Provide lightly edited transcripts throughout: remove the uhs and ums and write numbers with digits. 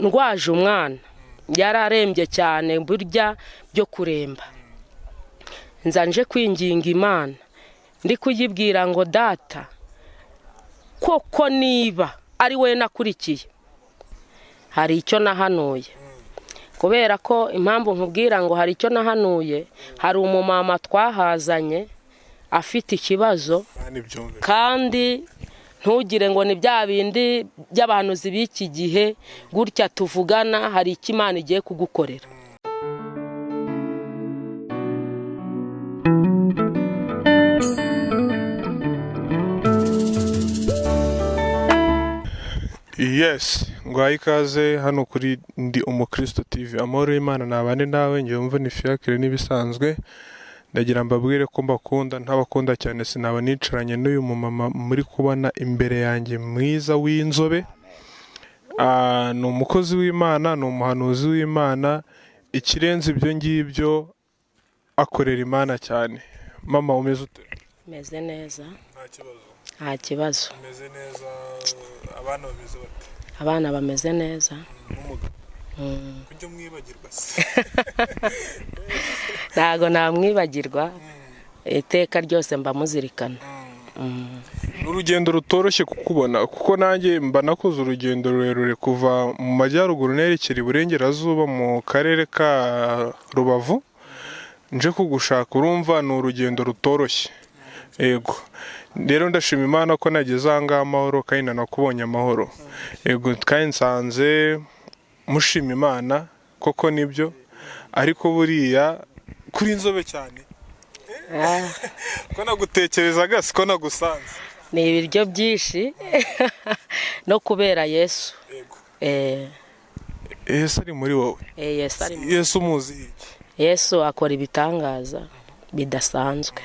Ndwaje umwana yararembye cyane, burya byo kuremba. Nza nje kwinginga Imana, ndi kuyibwira ngo: "Data, koko niba ari we nakurikiye, hari icyo nahanuye." Kubera ko impamvu nkubwira ngo hari icyo nahanuye, hari umumama twahazanye afite ikibazo. Kandi ntugire ngo ni bya bindi by'abahanuzi b'iki gihe gutya tuvugana, hari icyo Imana igiye kugukorera. Yes, ngwaye ikaze hano kuri Ndi Umukristo TV. Amahoro y'Imana nabane nawe. Ngewe mva ni Fiacre n'ibisanzwe. Ndagira mbabwire ko mbakunda, ntabakunda cyane sinaba nicaranye n'uyu mumama muri kubona imbere yanjye mwiza w'inzobe. Ni umukozi w'Imana, ni umuhanuzi w'Imana. Ikirenze ibyo ngibyo, akorera Imana cyane. Mama, umeze ute? Meze neza. Nta kibazo? Nta kibazo. Umeze neza? Abana bameze bate? Abana bameze neza. N'umugabo kujya mwibagirwa se? Ntabwo namwibagirwa, iteka ryose mba muzirikana. Ni urugendo rutoroshye kukubona, kuko nanjye mba nakoze urugendo rurerure kuva mu majyaruguru nerekera iburengerazuba mu karere ka Rubavu nje kugushaka. Urumva ni urugendo rutoroshye. Yego, rero ndashima Imana ko nageze aha ngaha amahoro, kandi nanakubonye amahoro. Yego, kandi nsanze mushima Imana koko nibyo. Ariko buriya kuri inzobe cyane ko nagutekerezaga siko nagusanze. Ni ibiryo byinshi no kubera Yesu. Yego. Yesu ari muri wowe? Yesu ari Yesu umuzi iki? Yesu akora ibitangaza bidasanzwe.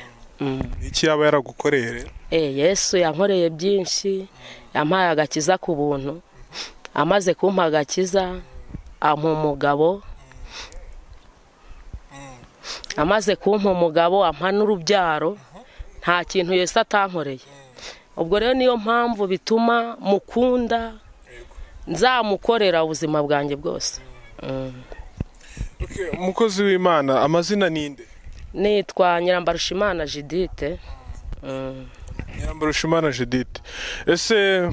Iki yaba yaragukoreye rero? Yesu yankoreye byinshi. Yampaye agakiza ku buntu. Amaze kumpa agakiza, ampa umugabo. Amaze kumpa umugabo, ampa n'urubyaro. Nta kintu Yesu atankoreye. Ubwo rero niyo mpamvu bituma mukunda, nzamukorera ubuzima bwanjye bwose. Okay, umukozi w'Imana, amazina ninde? Nitwa Nyirambarushimana Judith. Nyirambarushimana Judith. Ese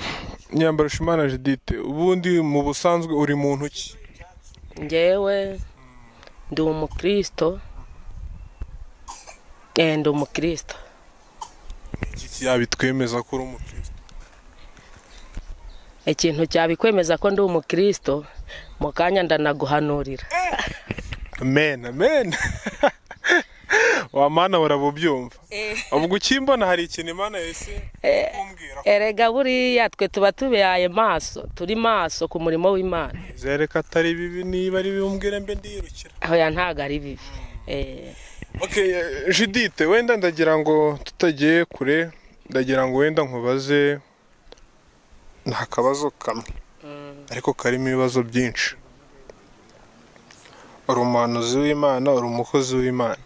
Nyirambarushimana Judith, ubundi mu busanzwe uri muntu ki? Ngewe ndi umukristo. Ndi umukristo. Iki yabitwemeza ko uri umukristo? Ikintu cyabikwemeza ko ndi umukristo, mu kanya ndanaguhanurira. Amen, amen. Wa Mana, urabubyumva ubwo ukimbona, hari ikintu Imana yese kumbwira? Erega buriya twe tuba tubaye maso, turi maso ku murimo w'Imana. Zereka atari bibi. Niba ari bibi umbwire mbe ndiyirukira. Oya, ntabwo ari bibi. Okay, Judith, wenda ndagira ngo tutagiye kure, ndagira ngo wenda nkubaze nta kabazo kamwe ariko karimo ibibazo byinshi. Uri umuhanuzi w'Imana, uri umukozi w'Imana.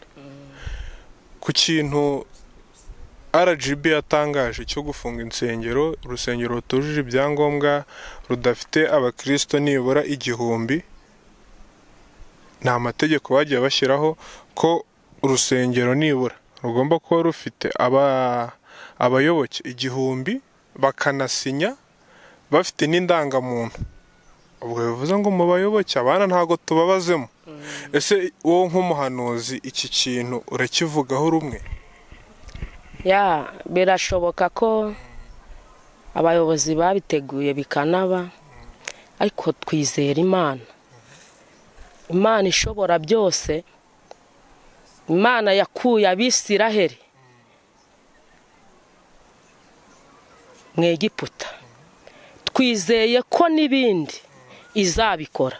Ku kintu RGB yatangaje cyo gufunga insengero, urusengero rutujuje ibyangombwa, rudafite abakirisito nibura 1000, ni amategeko bagiye bashyiraho ko urusengero nibura rugomba kuba rufite abayoboke 1000, bakanasinya bafite n'indangamuntu. Ubwo bivuze ngo mu bayoboke abana ntabwo tubabazemo. Ese wowe nk'umuhanuzi, iki kintu urakivugaho rumwe? Ya, birashoboka ko abayobozi babiteguye bikanaba, ariko twizera Imana, Imana ishobora byose, Imana yakuye Abisiraheli mu Egiputa. Twizeye ko n'ibindi izabikora.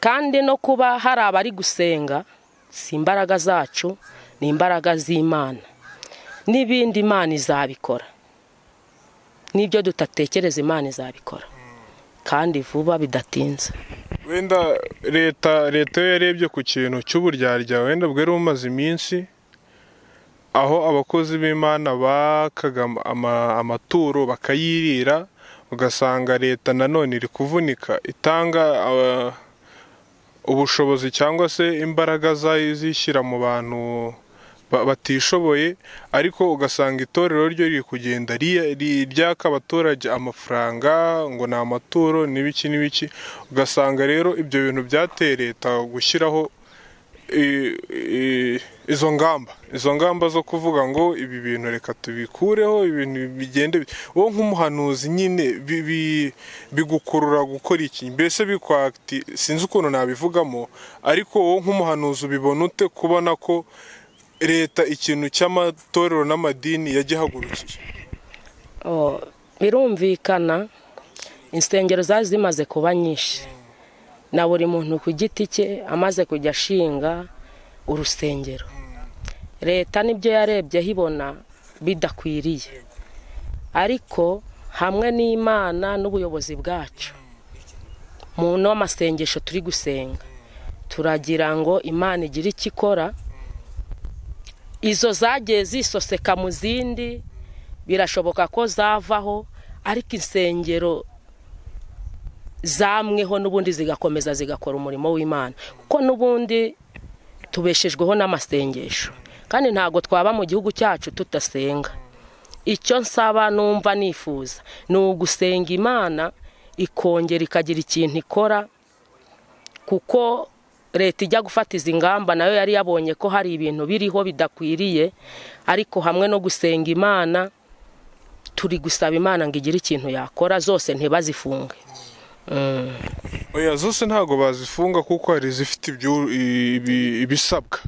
Kandi no kuba hari abari gusenga si imbaraga zacu, ni imbaraga z'Imana. N'ibindi Imana izabikora, n'ibyo tudatekereza Imana izabikora, kandi vuba bidatinze. Wenda leta yo yarebye ku kintu cy'uburyarya wenda bwari bumaze iminsi, aho abakozi b'Imana bakaga amaturo bakayirira. Ugasanga leta nanone iri kuvunika itanga ubushobozi cyangwa se imbaraga zayo zishyira mu bantu batishoboye, ariko ugasanga itorero ryo riri kugenda ryaka abaturage amafaranga ngo ni amaturo n'ibiki n'ibiki. Ugasanga rero ibyo bintu byateye leta gushyiraho izo ngamba zo kuvuga ngo ibi bintu reka tubikureho, ibintu bigende. Wowe nk'umuhanuzi nyine bigukurura gukora iki mbese? Bikwati sinzi ukuntu nabivugamo, ariko wowe nk'umuhanuzi ubibona ute kubona ko leta ikintu cy'amatorero n'amadini yagihagurukiye? Oh, birumvikana, insengero zari zimaze kuba nyinshi na buri muntu ku giti cye amaze kujya ashinga urusengero. Leta nibyo yarebyeho ibona bidakwiriye, ariko hamwe n'Imana n'ubuyobozi bwacu mu n'amasengesho turi gusenga, turagira ngo Imana igire icyo ikora. Izo zagiye zisoseka mu zindi, birashoboka ko zavaho, ariko insengero zamweho n'ubundi zigakomeza zigakora umurimo w'Imana, kuko n'ubundi tubeshejweho n'amasengesho, kandi ntabwo twaba mu gihugu cyacu tudasenga. Icyo nsaba, numva nifuza, ni ugusenga Imana ikongera ikagira ikintu ikora, kuko leta ijya gufata izi ngamba nayo yari yabonye ko hari ibintu biriho bidakwiriye. Ariko hamwe no gusenga Imana, turi gusaba Imana ngo igire ikintu yakora, zose ntibazifunge. Oya, zose ntabwo bazifunga, kuko hari izifite ibisabwa.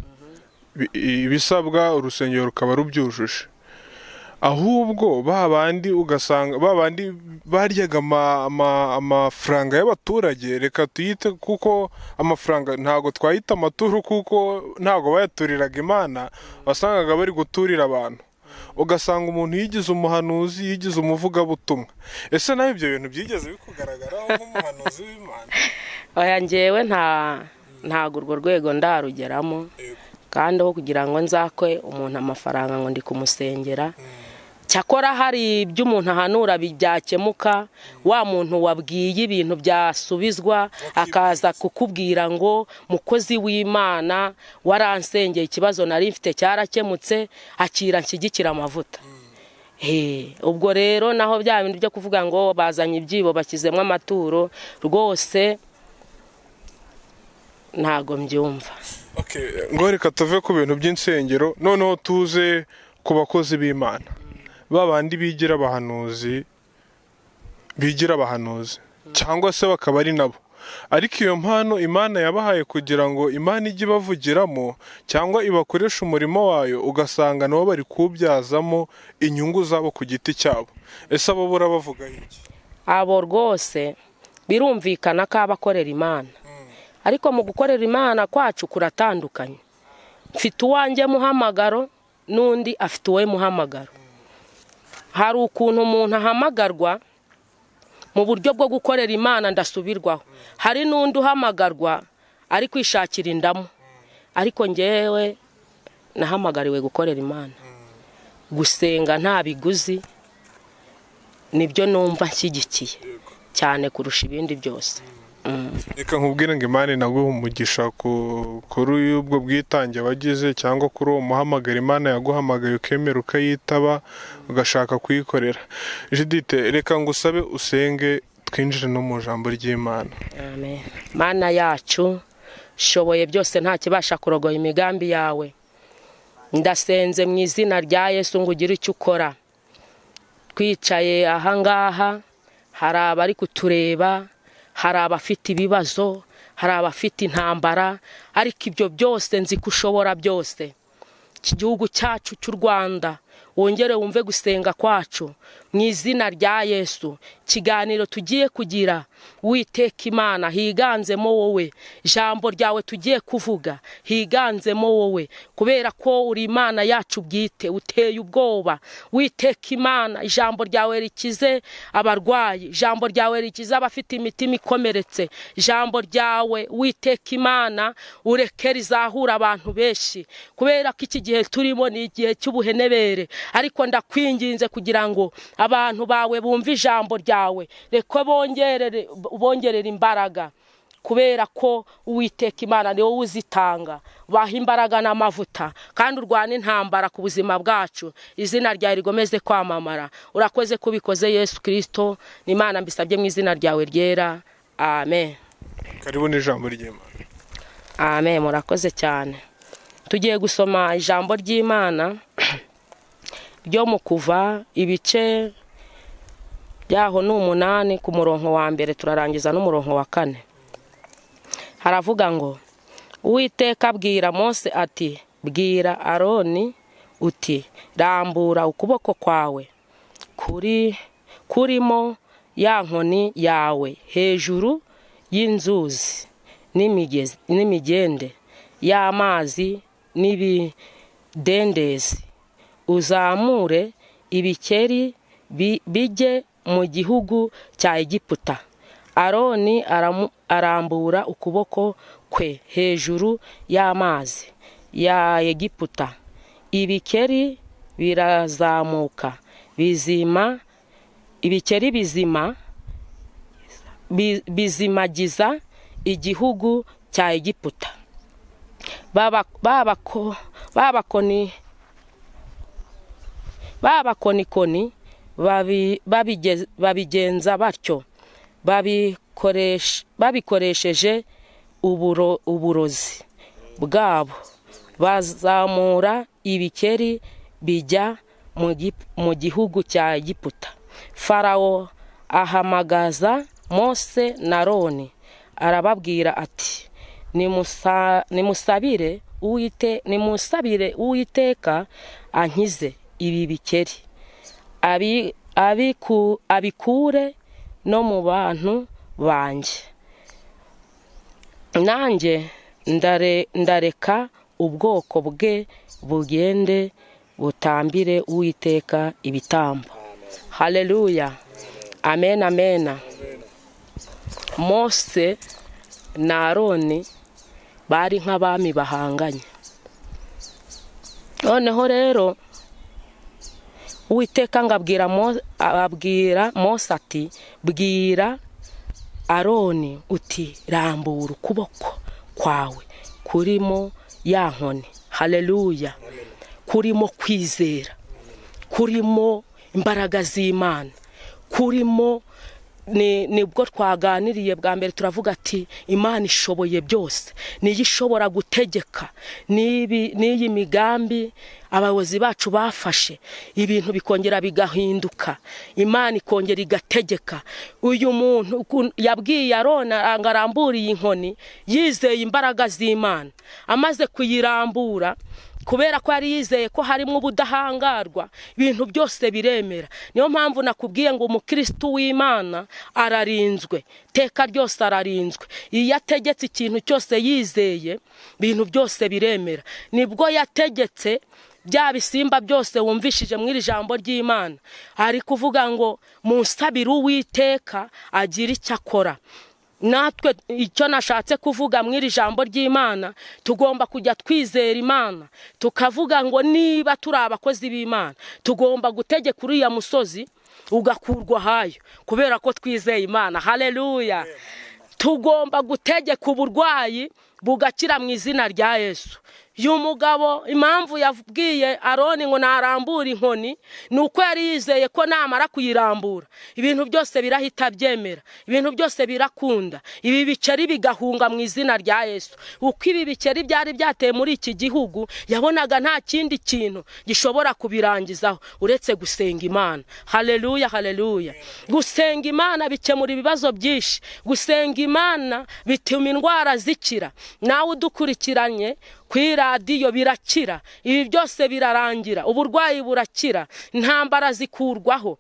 Ibisabwa urusengero rukaba rubyujuje. Ahubwo ba bandi, ugasanga ba bandi baryaga amafaranga y'abaturage, reka tuyite, kuko amafaranga ntabwo twayita amaturo, kuko ntabwo bayaturiraga Imana, wasangaga bari guturira abantu. Ugasanga umuntu yigize umuhanuzi, yigize umuvugabutumwa. Ese nawe ibyo bintu byigeze bikugaragaraho nk'umuhanuzi w'Imana? Oya, njyewe ntago urwo rwego ndarugeramo, kandi aho kugira ngo nzakwe umuntu amafaranga ngo ndi kumusengera. Cyakora hari ibyo umuntu ahanura byakemuka, wa muntu wabwiye ibintu byasubizwa akaza kukubwira ngo: "Mukozi w'Imana, waransengeye, ikibazo nari mfite cyarakemutse, akira nshyigikira amavuta." Ubwo rero naho bya bintu byo kuvuga ngo bazanye ibyibo bashyizemo amaturo, rwose ntago mbyumva. Ngo reka tuve ku bintu by'insengero, noneho tuze ku bakozi b'Imana, ba bandi bigira abahanuzi, cyangwa se bakaba ari nabo, ariko iyo mpano Imana yabahaye kugira ngo Imana ijye ibavugiramo cyangwa ibakoreshe umurimo wayo, ugasanga nabo bari kuwubyazamo inyungu zabo ku giti cyabo. Ese abo burabavuga iki? Abo rwose birumvikana ko aba akorera Imana, ariko mu gukorera Imana kwacu kuratandukanye. Mfite uwanjye muhamagaro n'undi afite uwe muhamagaro. Hari ukuntu umuntu ahamagarwa mu buryo bwo gukorera Imana ndasubirwaho, hari n'undi uhamagarwa ari kwishakira indamu. Ariko ngewe nahamagariwe gukorera Imana, gusenga nta biguzi, nibyo numva nshyigikiye cyane kurusha ibindi byose. Reka nkubwire ngo Imana inaguhe umugisha kuri ubwo bwitange wagize, cyangwa kuri uwo muhamagaro Imana yaguhamagaye ukemera ukayitaba, ugashaka kuyikorera. Judith, reka ngusabe usenge, twinjire no mu ijambo ry'Imana. Amen. Mana yacu shoboye byose, nta kibasha kurogoya imigambi yawe, ndasenze mu izina rya Yesu ngo ugire icyo ukora. Twicaye ahangaha, hari abari kutureba, hari abafite ibibazo, hari abafite intambara, ariko ibyo byose nzi ko ushobora byose. Iki gihugu cyacu cy'u Rwanda, wongere wumve gusenga kwacu mu izina rya Yesu. Ikiganiro tugiye kugira, Witeka Imana, higanzemo wowe. Ijambo ryawe tugiye kuvuga higanzemo wowe, kubera ko uri Imana yacu bwite, uteye ubwoba. Witeka Imana, ijambo ryawe rikize abarwayi, ijambo ryawe rikize abafite imitima ikomeretse, ijambo ryawe, Witeka Imana, ureke rizahura abantu benshi, kubera ko iki gihe turimo ni igihe cy'ubuhenebere. Ariko ndakwinginze kugira ngo abantu bawe bumve ijambo ryawe, reka bongerere imbaraga, kubera ko Uwiteka Imana ni wowe uzitanga. Baha imbaraga n'amavuta, kandi urwane intambara ku buzima bwacu, izina ryawe rigomeze kwamamara. Urakoze kubikoze Yesu Kristo, ni Imana mbisabye mu izina ryawe ryera, amen. Karibu n'ijambo ry'Imana. Amen, murakoze cyane. Tugiye gusoma ijambo ry'Imana ryo mu Kuva, ibice byaho ni 8 ku murongo wa 1, turarangiza n'umurongo wa 4. Haravuga ngo: Uwiteka abwira Mose ati: bwira Aroni uti rambura ukuboko kwawe kurimo ya nkoni yawe hejuru y'inzuzi n'imigende y'amazi n'ibidendezi, uzamure ibikeri bijye mu gihugu cya Egiputa. Aroni arambura ukuboko kwe hejuru y'amazi ya Egiputa, ibikeri birazamuka bizima, ibikeri bizima bizimagiza igihugu cya Egiputa. Babakonikoni babigenza batyo, babikoresheje uburozi bwabo, bazamura ibikeri bijya mu gihugu cya Egiputa. Farawo ahamagaza Mose na Aroni, arababwira ati: nimusabire Uwiteka ankize ibi bikeri, abikure no mu bantu banjye, nanjye ndareka ubwoko bwe bugende butambire Uwiteka ibitambo. Haleluya, amen, amen. Mose na Aroni bari nk'abami bahanganye. Noneho rero Uwiteka ngo abwira Mose ati: bwira Aroni uti rambura ukuboko kwawe kurimo ya nkoni. Haleluya, kurimo kwizera, kurimo imbaraga z'Imana, kurimo nibwo twaganiriye bwa mbere, turavuga ati Imana ishoboye byose, niyo ishobora gutegeka n'iyi migambi abayobozi bacu bafashe, ibintu bikongera bigahinduka, Imana ikongera igategeka. Uyu muntu yabwiye Aroni ngo arambure iyi nkoni, yizeye imbaraga z'Imana. Amaze kuyirambura, kubera ko yari yizeye ko harimo ubudahangarwa, ibintu byose biremera. Niyo mpamvu nakubwiye ngo umukristo w'Imana ararinzwe teka ryose, ararinzwe. Iyo ategetse ikintu cyose yizeye, ibintu byose biremera. Nibwo yategetse bya bisimba byose wumvishije mu iri jambo ry'Imana, ari kuvuga ngo munsabire Uwiteka agira icyo akora. Natwe icyo nashatse kuvuga mu iri jambo ry'Imana, tugomba kujya twizera Imana, tukavuga ngo niba turi abakozi b'Imana, tugomba gutegeka uriya musozi ugakurwa hayo, kubera ko twizeye Imana. Haleluya. Tugomba gutegeka uburwayi bugakira mu izina rya Yesu. Uyu mugabo impamvu yabwiye Aroni ngo narambure inkoni, ni uko yari yizeye ko namara kuyirambura ibintu byose birahita byemera, ibintu byose birakunda, ibi bikeri bigahunga mu izina rya Yesu. Uko ibi bikeri byari byateye muri iki gihugu, yabonaga nta kindi kintu gishobora kubirangizaho uretse gusenga Imana. Haleluya, haleluya. Gusenga Imana bikemura ibibazo byinshi, gusenga Imana bituma indwara zikira. Nawe udukurikiranye ku iradiyo birakira, ibi byose birarangira, uburwayi burakira, intambara zikurwaho,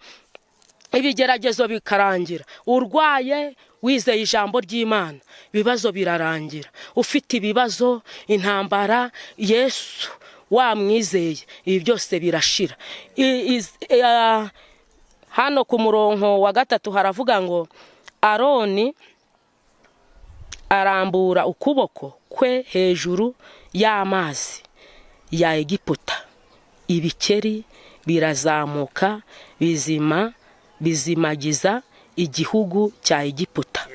ibigeragezo bikarangira. Urwaye wizeye ijambo ry'Imana, ibibazo birarangira. Ufite ibibazo, intambara, Yesu wamwizeye, ibi byose birashira. Hano ku murongo wa 3 haravuga ngo Aroni arambura ukuboko kwe hejuru y'amazi ya Egiputa, ibikeri Birazamuka bizima bizimagiza igihugu cya Egiputa.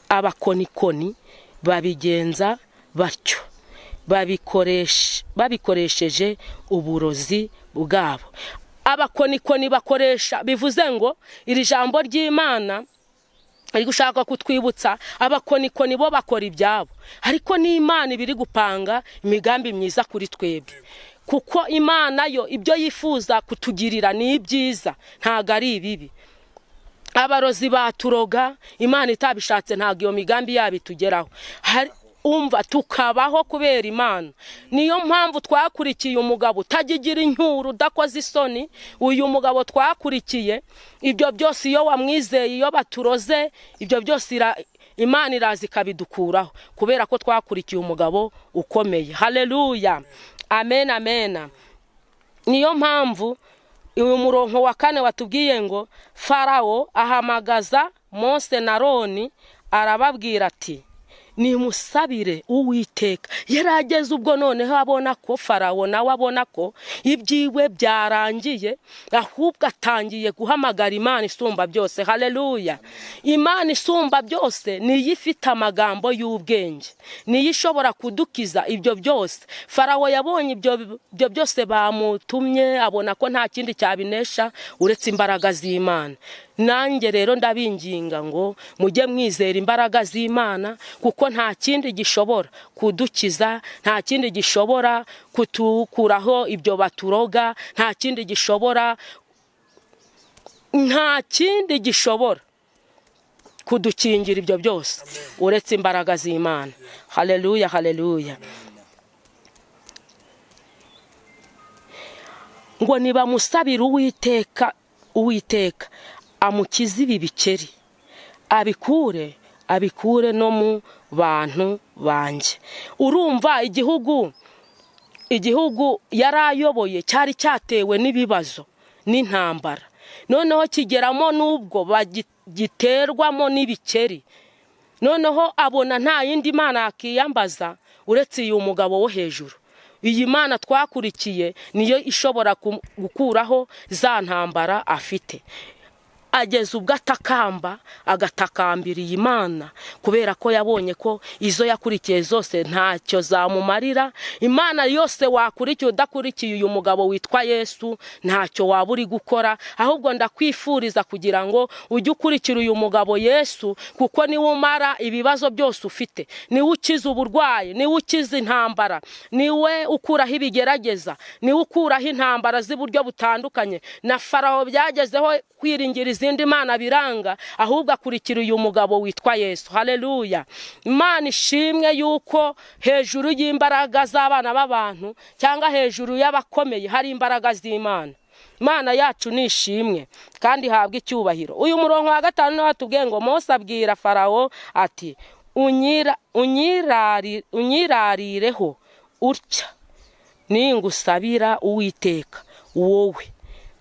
Abakonikoni babigenza batyo, babikoresheje uburozi bwabo. Abakonikoni bakoresha, bivuze ngo iri jambo ry'Imana ari gushaka kutwibutsa, abakonikoni bo bakora ibyabo, ariko n'Imana iba iri gupanga imigambi myiza kuri twebwe, kuko Imana yo ibyo yifuza kutugirira ni ibyiza, ntabwo ari ibibi. Abarozi baturoga, Imana itabishatse ntabwo iyo migambi yabo itugeraho. Umva, tukabaho kubera Imana. Niyo mpamvu twakurikiye umugabo utagigira inyuru, udakoze isoni. Uyu mugabo twakurikiye, ibyo byose iyo wamwizeye, iyo baturoze, ibyo byose Imana iraza ikabidukuraho, kubera ko twakurikiye umugabo ukomeye. Haleluya, amen, amen. Niyo mpamvu uyu murongo wa 4 watubwiye ngo Farawo ahamagaza Mose na Aroni, arababwira ati: "Nimusabire Uwiteka." Yari ageze ubwo noneho abona ko Farawo nawe abona ko ibyiwe byarangiye, ahubwo atangiye guhamagara Imana isumba byose. Haleluya! Imana isumba byose niyo ifite amagambo y'ubwenge, niyo ishobora kudukiza ibyo byose. Farawo yabonye ibyo byose bamutumye, abona ko nta kindi cyabinesha uretse imbaraga z'Imana. Nanjye rero ndabinginga ngo mujye mwizera imbaraga z'Imana, kuko nta kindi gishobora kudukiza, nta kindi gishobora kutukuraho ibyo baturoga, nta kindi gishobora, nta kindi gishobora kudukingira ibyo byose uretse imbaraga z'Imana. Haleluya, haleluya. Ngo nibamusabire Uwiteka, Uwiteka amukize ibi bikeri, abikure no mu bantu banjye. Urumva, igihugu yari ayoboye cyari cyatewe n'ibibazo n'intambara, noneho kigeramo n'ubwo bagiterwamo n'ibikeri. Noneho abona nta yindi mana yakiyambaza uretse uyu mugabo wo hejuru. Iyi Mana twakurikiye niyo ishobora gukuraho za ntambara afite. Ageze ubwo atakamba, agatakambira iyi Mana, kubera ko yabonye ko izo yakurikiye zose ntacyo zamumarira. Imana yose wakurikiye udakurikiye uyu mugabo witwa Yesu, ntacyo waba uri gukora. Ahubwo ndakwifuriza kugira ngo ujye ukurikira uyu mugabo Yesu, kuko niwe umara ibibazo byose ufite, niwe ukiza uburwayi, niwe ukiza intambara, niwe ukuraho ibigerageza, niwe ukuraho intambara z'uburyo butandukanye. Na Farawo byagezeho kwiringira izindi mana biranga, ahubwo akurikira uyu mugabo witwa Yesu. Haleluya! Imana ishimwe yuko hejuru y'imbaraga z'abana b'abantu cyangwa hejuru y'abakomeye hari imbaraga z'Imana. Imana yacu ni ishimwe kandi ihabwa icyubahiro. Uyu murongo wa 5 niwo watubwiye ngo Mose abwira Farawo ati: "Unyirarireho utya ningusabira Uwiteka, wowe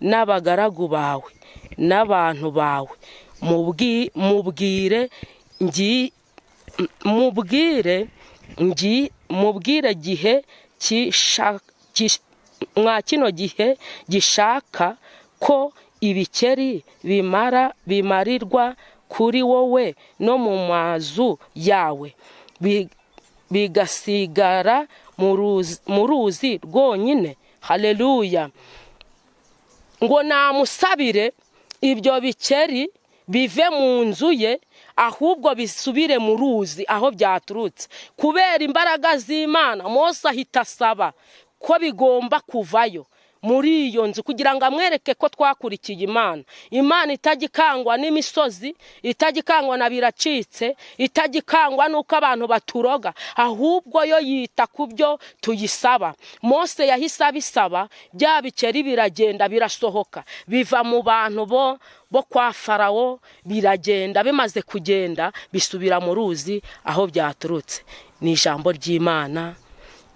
n'abagaragu bawe n'abantu bawe, mubwire gihe mwa kino gihe gishaka ko ibikeri bimarirwa kuri wowe no mu mazu yawe, bigasigara mu ruzi rwonyine." Haleluya! Ngo namusabire ibyo bikeri bive mu nzu ye, ahubwo bisubire mu ruzi aho byaturutse. Kubera imbaraga z'Imana, Mose ahita asaba ko bigomba kuvayo muri iyo nzu, kugira ngo amwereke ko twakurikiye Imana. Imana itajya ikangwa n'imisozi, itajya ikangwa na biracitse, itajya ikangwa n'uko abantu baturoga, ahubwo yo yita ku byo tuyisaba. Mose yahise abisaba, bya bikeri biragenda birasohoka, biva mu bantu bo kwa Farawo, biragenda. Bimaze kugenda bisubira mu ruzi aho byaturutse. Ni ijambo ry'Imana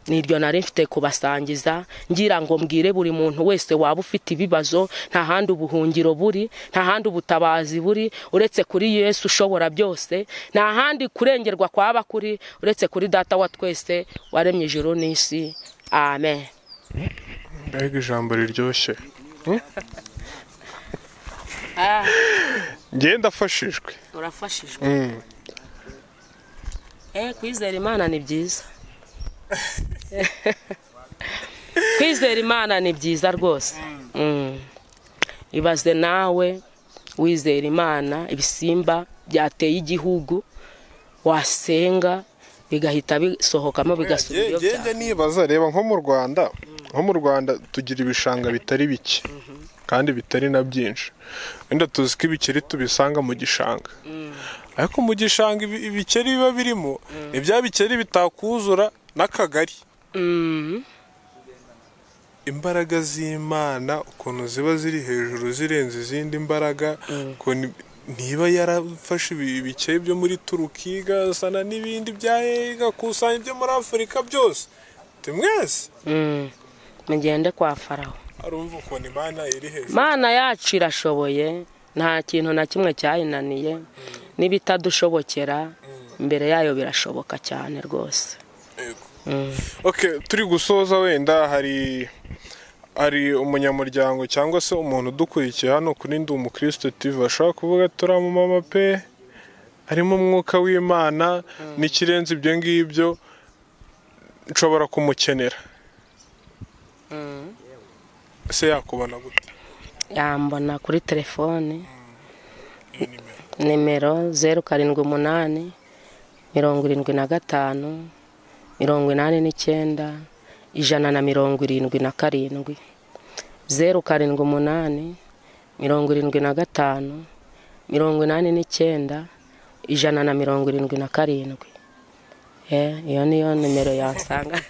niryo nari mfite kubasangiza, ngira ngo mbwire buri muntu wese waba ufite ibibazo, nta handi ubuhungiro buri, nta handi ubutabazi buri uretse kuri Yesu ushobora byose, nta handi kurengerwa kwaba kuri uretse kuri Data wa twese waremye ijuru n'isi. Amen. Mbega ijambo riryoshye! Njye ndafashijwe. Urafashijwe? Kwizera Imana ni byiza, kwizera Imana ni byiza rwose. Ibaze nawe wizera Imana, ibisimba byateye igihugu wasenga bigahita bisohokamo bigasubira iyo Njye nibaza, reba nko mu Rwanda, nko mu Rwanda tugira ibishanga bitari bike kandi bitari na byinshi. Wenda tuzi ko ibikeri tubisanga mu gishanga, ariko mu gishanga ibikeri biba birimo ni bya bikeri bitakuzura n'akagari. Imbaraga z'Imana ukuntu ziba ziri hejuru zirenze izindi mbaraga, ukuntu niba yarafashe ibikeri byo muri Turukiya igasana n'ibindi bya igakusanya ibyo muri Afurika byose, mwese Mugende kwa Farawo. Arumva ukuntu Imana iri hejuru. Imana yacu irashoboye, nta kintu na kimwe cyayinaniye. N'ibitadushobokera imbere yayo birashoboka cyane rwose. Okay, turi gusoza. Wenda hari umunyamuryango cyangwa se umuntu udukurikiye hano kuri Ndi Umukristo TV ashobora kuvuga: "Turamumama pe, harimo umwuka w'Imana n'ikirenze ibyo ngibyo, nshobora kumukenera." Ese yakubona gute? Yambona kuri telefone nimero 078 75 89 177, 078 75 89 177. Iyo niyo nimero yansanga.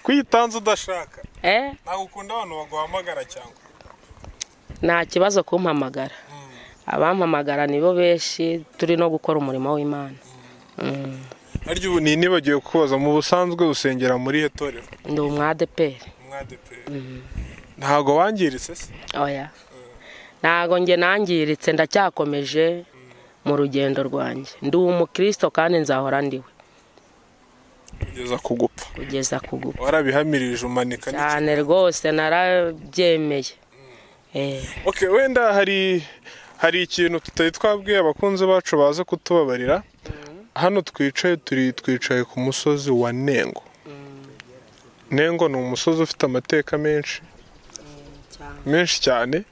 Kuyitanze udashaka? Ntabwo ukunda abantu baguhamagara cyangwa? Nta kibazo kumpamagara, abampamagara nibo benshi, turi no gukora umurimo w'Imana. Harya ubu ni nibagiwe kubaza, mu busanzwe usengera muri he torero? Ndi umwadeperi. Umwadeperi. Ntabwo wangiritse se? Oya, ntabwo njye nangiritse, ndacyakomeje mu rugendo rwanjye. Ndi umukristo kandi nzahora ndiwe. Kugeza ku gupfa? Kugeza ku gupfa. Warabihamirije umanika? Cyane rwose, narabyemeye. Okay, wenda hari ikintu tutari twabwiye abakunzi bacu, baza kutubabarira. Hano twicaye, turi twicaye ku musozi wa Nengo. Nengo ni umusozi ufite amateka menshi menshi cyane.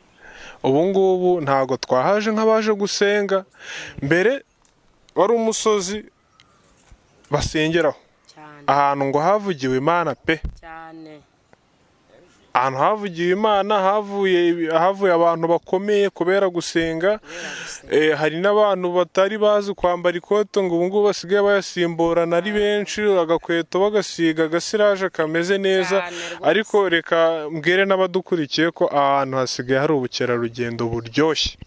Ubu ngubu ntabwo twahaje nk'abaje gusenga. Mbere wari umusozi basengeraho, ahantu ngo havugiwe Imana pe, ahantu havugiwe Imana, havuye abantu bakomeye kubera gusenga. Hari n'abantu batari bazi kwambara ikote ngo ubu ngubu basigaye bayasimburana ari benshi, agakweto bagasiga agasiraje kameze neza. Ariko reka mbwire n'abadukurikiye ko ahantu hasigaye hari ubukerarugendo buryoshye,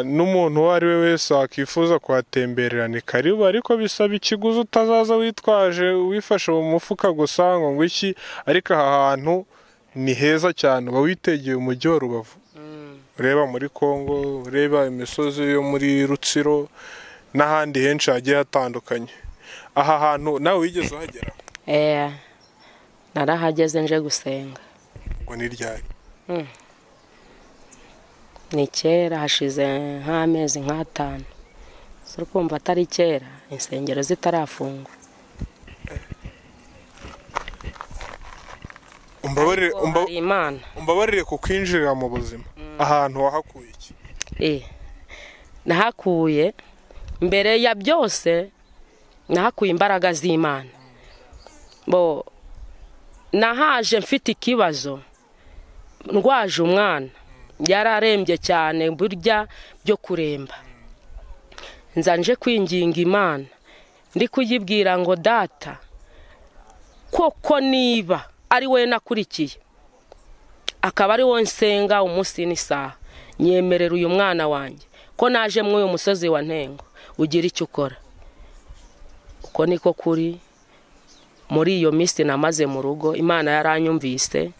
n'umuntu uwo ari we wese wakwifuza kuhatemberera ni karibu, ariko bisaba ikiguzi, utazaza witwaje wifashe mu mufuka gusa ngo iki. Ariko aha hantu ni heza cyane, uba witegeye umujyi wa Rubavu, ureba muri Kongo, ureba imisozi yo muri Rutsiro n'ahandi henshi hagiye hatandukanye. Aha hantu nawe wigeze uhagera? Narahageze nje gusenga. Ngo ni ryari? Ni kera, hashize nk'amezi nk'atanu. Si kumva atari kera, insengero zitarafungwa. Imana. Umbabarire ku kwinjirira mu buzima, ahantu wahakuye iki? Nahakuye mbere ya byose, nahakuye imbaraga z'Imana. Bo nahaje mfite ikibazo, ndwaje umwana, yararembye cyane burya byo kuremba. Nza nje kwinginga Imana, ndi kuyibwira ngo: "Data, koko niba ari wowe nakurikiye, akaba ari wowe nsenga umunsi n'isaha, nyemerera uyu mwana wanjye ko naje muri uyu musozi wa Ntengo, ugira icyo ukora." Uko niko kuri. Muri iyo minsi namaze mu rugo, Imana yaranyumvise,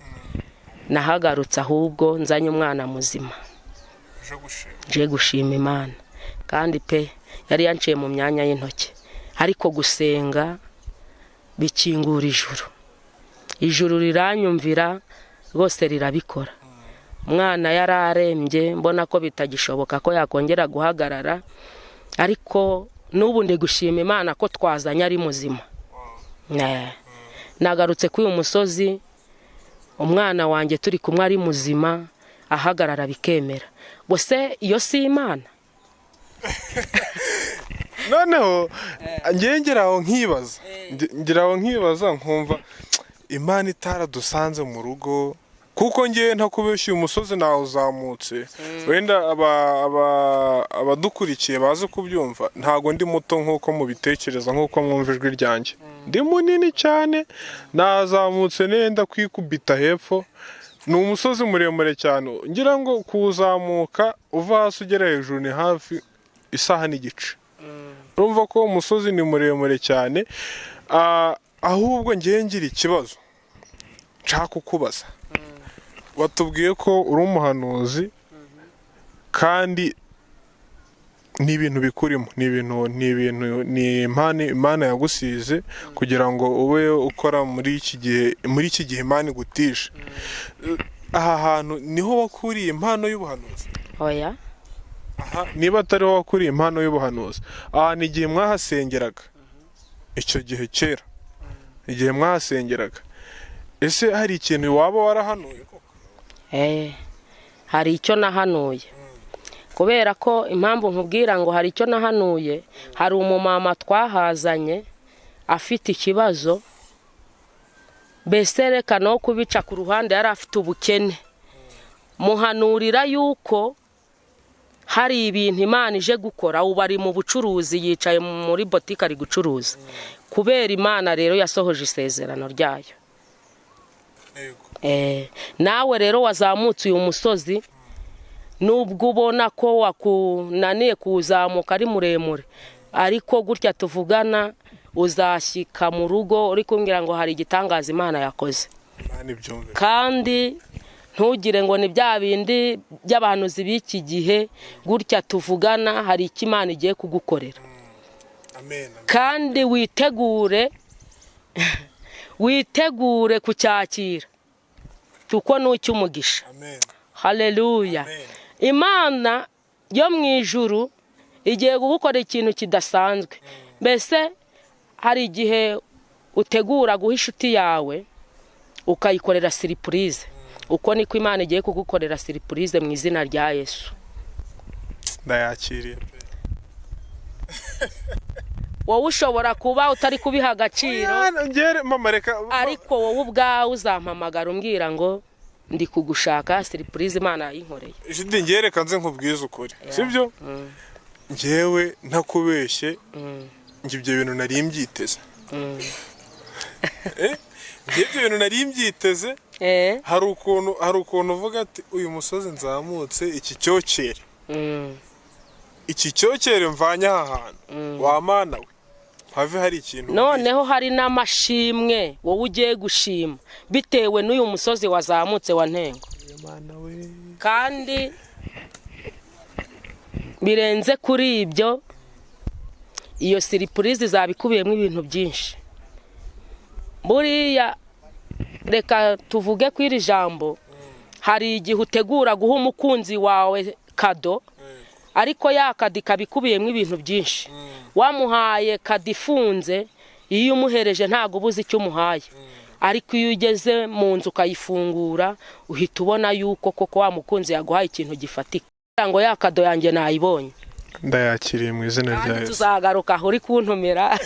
nahagarutse ahubwo nzanye umwana muzima nje gushima Imana. Kandi pe, yari yanciye mu myanya y'intoki, ariko gusenga Bikingura ijuru, ijuru riranyumvira rwose, rirabikora. Umwana yari arembye, mbona ko bitagishoboka ko yakongera guhagarara, ariko n'ubu ndi gushima Imana ko twazanye ari muzima. Nagarutse kuri uyu musozi, umwana wanjye turi kumwe ari muzima, ahagarara bikemera. Gusa iyo si Imana? Noneho ngewe ngeraho nkibaza nkumva Imana itaradusanze mu rugo, kuko ngewe ntakubeshya, uyu musozi nawuzamutse. Wenda abadukurikiye baze kubyumva, ntabwo ndi muto nk'uko mubitekereza, nk'uko mwumva ijwi ryanjye. Ndi munini cyane, nazamutse nenda kwikubita hepfo. Ni umusozi muremure cyane, ngira ngo kuwuzamuka uva hasi ugera hejuru ni hafi isaha n'igice. Urumva ko umusozi ni muremure cyane. Ahubwo ngewe ngira ikibazo nshaka kukubaza. Watubwiye ko uri umuhanuzi, kandi ni ibintu bikurimo, ni ibintu ni impano Imana yagusize kugira ngo ube ukora muri iki gihe Imana igutisha. Aha hantu niho wakuriye impano y'ubuhanuzi? Oya. Aha niba atariho wakuriye impano y'ubuhanuzi, aha ni igihe mwahasengeraga icyo gihe kera, igihe mwahasengeraga, ese hari ikintu waba warahanuye koko? Hari icyo nahanuye, kubera ko impamvu nkubwira ngo hari icyo nahanuye, hari umumama twahazanye afite ikibazo, mbese reka no kubica ku ruhande, yari afite ubukene. Muhanurira yuko hari ibintu Imana ije gukora. Ubu ari mu bucuruzi, yicaye muri botike ari gucuruza kubera Imana rero yasohoje isezerano ryayo. Nawe rero wazamutse uyu musozi, nubwo ubona ko wakunaniye kuwuzamuka ari muremure, ariko gutya tuvugana uzashyika mu rugo uri kumbwira ngo hari igitangaza Imana yakoze. Imana ibyumve. Kandi ntugire ngo ni bya bindi by'abahanuzi b'iki gihe. Gutya tuvugana hari icyo Imana igiye kugukorera. Amen. Kandi witegure, witegure kucyakira, kuko ni icy'umugisha. Amen. Haleluya. Amen. Imana yo mu ijuru igiye gukora ikintu kidasanzwe. Mbese hari igihe utegura guha inshuti yawe, ukayikorera surprise. Uko niko Imana igiye kugukorera surprise mu izina rya Yesu. Ndayakiriye pe. Wowe ushobora kuba utari kubiha agaciro, Oya, ngere mama, reka. ariko wowe ubwawe uzampamagara umbwira ngo ndi kugushaka, surprise Imana yayinkoreye. Jidi, ngere reka nze nkubwize ukuri, sibyo? Ngewe ntakubeshye, njye ibyo bintu nari mbyiteze. Njye ibyo bintu nari mbyiteze. Hari ukuntu uvuga ati uyu musozi nzamutse, iki cyokere, iki cyokere mvanye aha hantu, wa Mana we, have hari ikintu. Noneho hari n'amashimwe wowe ugiye gushima bitewe n'uyu musozi wazamutse wa Ntengo. Mana we! Kandi birenze kuri ibyo, iyo surprise izaba ikubiyemo ibintu byinshi. Buriya reka tuvuge ku iri jambo, hari igihe utegura guha umukunzi wawe cadeau, ariko ya cadeau ikaba ikubiyemo ibintu byinshi. Wamuhaye cadeau ifunze, iyo umuhereje ntabwo uba uzi icyo umuhaye, ariko iyo ugeze mu nzu ukayifungura, uhita ubona yuko koko wa mukunzi yaguhaye ikintu gifatika, ngo ya cadeau yanjye nayibonye. Ndayakiriye mu izina rya Kandi Yesu. tuzagaruka aho uri kuntumira.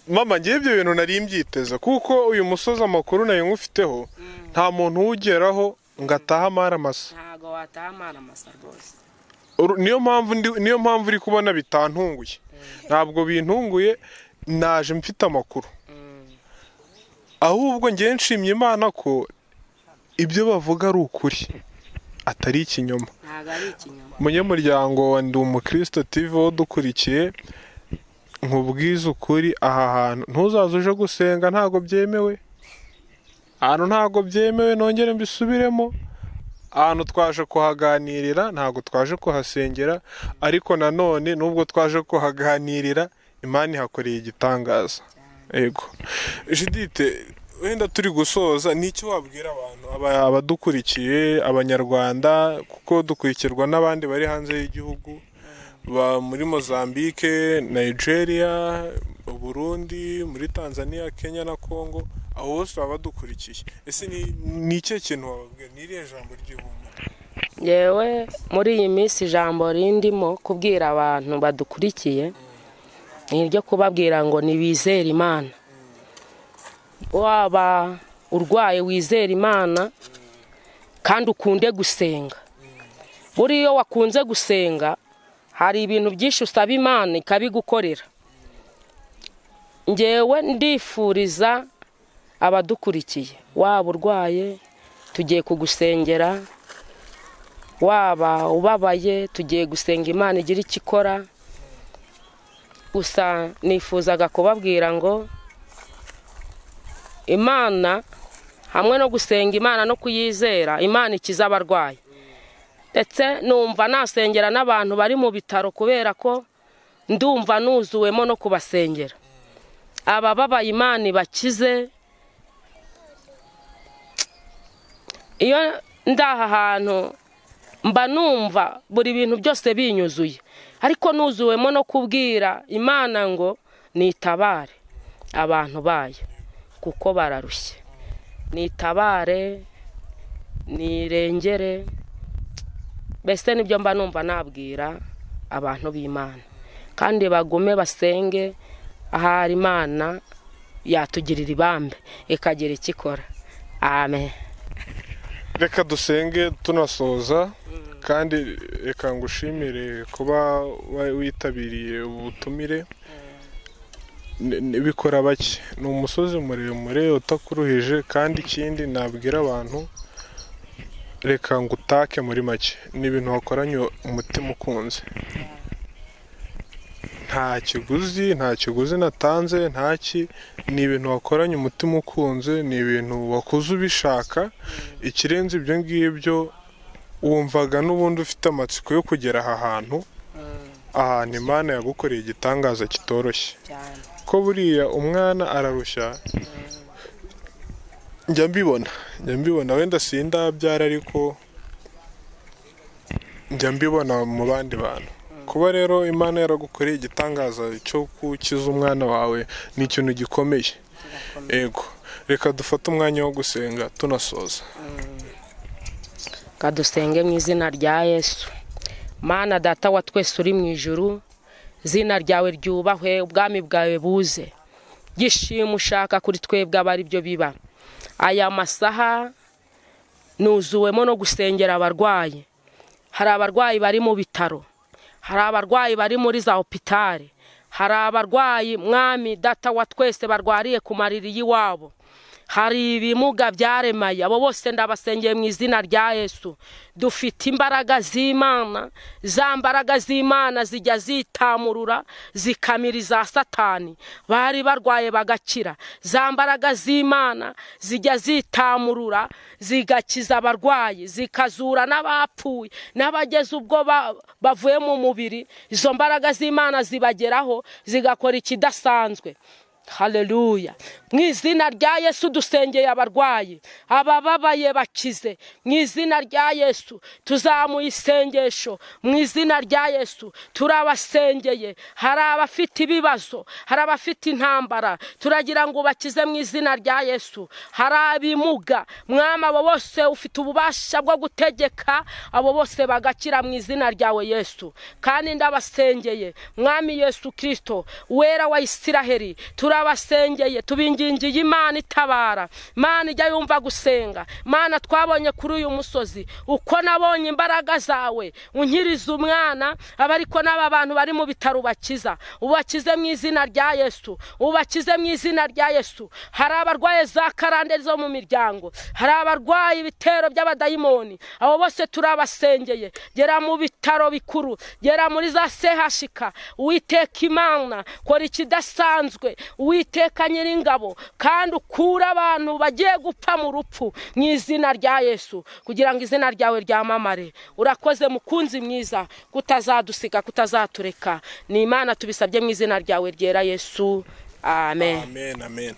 Mama, ngewe ibyo bintu nari mbyiteze, kuko uyu musozi amakuru nayo ngufiteho, nta muntu uwugeraho ngo atahe amara amasa. Ntabwo wataha amara amasa rwose. Niyo mpamvu uri kubona bitantunguye. Ntabwo bintunguye, naje mfite amakuru. Ahubwo ngewe nshimye Imana ko ibyo bavuga ari ukuri, atari ikinyoma. Ntabwo ari ikinyoma. Munyamuryango wa Ndi Umukristo TV wo dukurikiye, nkubwize ukuri, aha hantu ntuzaze uje gusenga, ntabwo byemewe. Ahantu ntabwo byemewe, nongere mbisubiremo. Ahantu twaje kuhaganirira, ntabwo twaje kuhasengera, ariko nanone nubwo twaje kuhaganirira, Imana ihakoreye igitangaza. Yego Judith, wenda turi gusoza, ni icyo wabwira abantu abadukurikiye, abanyarwanda, kuko dukurikirwa n'abandi bari hanze y'igihugu, muri Mozambique, Nigeria, Burundi, muri Tanzania, Kenya na Congo, aho bose baba badukurikiye. Ese ni ikihe kintu wababwira? Ni irihe jambo ry'ihumure? Yewe, muri iyi minsi ijambo rindimo kubwira abantu badukurikiye ni iryo kubabwira ngo ntibizere Imana. Waba urwaye, wizere Imana kandi ukunde gusenga. Buriya iyo wakunze gusenga, hari ibintu byinshi usaba Imana ikabigukorera. Ngewe ndifuriza abadukurikiye, waba urwaye tugiye kugusengera, waba ubabaye tugiye gusenga Imana igira icyo ikora. Gusa nifuzaga kubabwira ngo Imana, hamwe no gusenga Imana no kuyizera, Imana ikiza abarwayi. Ndetse numva nasengera n'abantu bari mu bitaro, kubera ko ndumva nuzuwemo no kubasengera. Abababaye Imana ibakize. Iyo ndaha hantu mba numva buri bintu byose binyuzuye, ariko nuzuwemo no kubwira Imana ngo nitabare abantu bayo kuko bararushye, nitabare, nirengere. Mbese nibyo mba numva nabwira abantu b'Imana, kandi bagume basenge, ahari Imana yatugirira ibambe ikagira icyo ikora. Amen. Reka dusenge tunasoza, kandi reka ngushimire kuba witabiriye ubutumire. Bikora bake, ni umusozi muremure utakuruhije. Kandi ikindi nabwira abantu, reka ngutake muri make, ni ibintu wakoranye umutima ukunze, nta kiguzi, nta kiguzi natanze, ntaki. Ni ibintu wakoranye umutima ukunze, ni ibintu wakoze ubishaka. Ikirenze ibyo ngibyo, wumvaga n'ubundi ufite amatsiko yo kugera aha hantu, ahantu Imana yagukoreye igitangaza kitoroshye, ko buriya umwana ararushya. Njya mbibona, wenda sindabyara, ariko njya mbibona mu bandi bantu. Kuba rero Imana yaragukoreye igitangaza cyo gukiza umwana wawe ni ikintu gikomeye. Ego, reka dufate umwanya wo gusenga tunasoza. Kadusenge mu izina rya Yesu. Mana Data wa twese uri mu ijuru, izina ryawe ryubahwe, ubwami bwawe buze, gishima ushaka kuri twebwe aba ari byo biba. Aya masaha nuzuwemo no gusengera abarwayi. Hari abarwayi bari mu bitaro, hari abarwayi bari muri za hopitari, hari abarwayi, Mwami Data wa twese, barwariye ku mariri y'iwabo, hari ibimuga byaremaye. Abo bose ndabasengeye mu izina rya Yesu. Dufite imbaraga z'Imana, za mbaraga z'Imana zijya zitamurura zikamira iza Satani, bari barwaye bagakira. Za mbaraga z'Imana zijya zitamurura zigakiza abarwayi, zikazura n'abapfuye n'abageze ubwo bavuye mu mubiri. Izo mbaraga z'Imana zibageraho zigakora ikidasanzwe. Haleluya! Mu izina rya Yesu dusengeye abarwayi, abababaye bakize mu izina rya Yesu. Tuzamuye isengesho mu izina rya Yesu, turabasengeye. Hari abafite ibibazo, hari abafite intambara, turagira ngo bakize mu izina rya Yesu. Hari abimuga, Mwami, abo bose ufite ububasha bwo gutegeka abo bose bagakira mu izina ryawe Yesu. Kandi ndabasengeye, Mwami Yesu Kirisito, Wera wa Isiraheli, turabasengeye, tubingingiye Imana itabara, Imana ijya yumva gusenga. Imana twabonye kuri uyu musozi, uko nabonye imbaraga zawe unkiriza umwana, aba ariko n'aba bantu bari mu bitaro ubakiza, ubakize mu izina rya Yesu, ubakize mu izina rya Yesu. Hari abarwaye za karande zo mu miryango, hari abarwaye ibitero by'abadayimoni, abo bose turabasengeye. Gera mu bitaro bikuru, gera muri za sehashika, Uwiteka Imana, kora ikidasanzwe. Uwiteka Nyiringabo, kandi ukure abantu bagiye gupfa mu rupfu mu izina rya Yesu, kugira ngo izina ryawe ryamamare. Urakoze, mukunzi mwiza, kutazadusiga, kutazatureka. Ni Imana tubisabye mu izina ryawe ryera Yesu, amen. Amen, amen.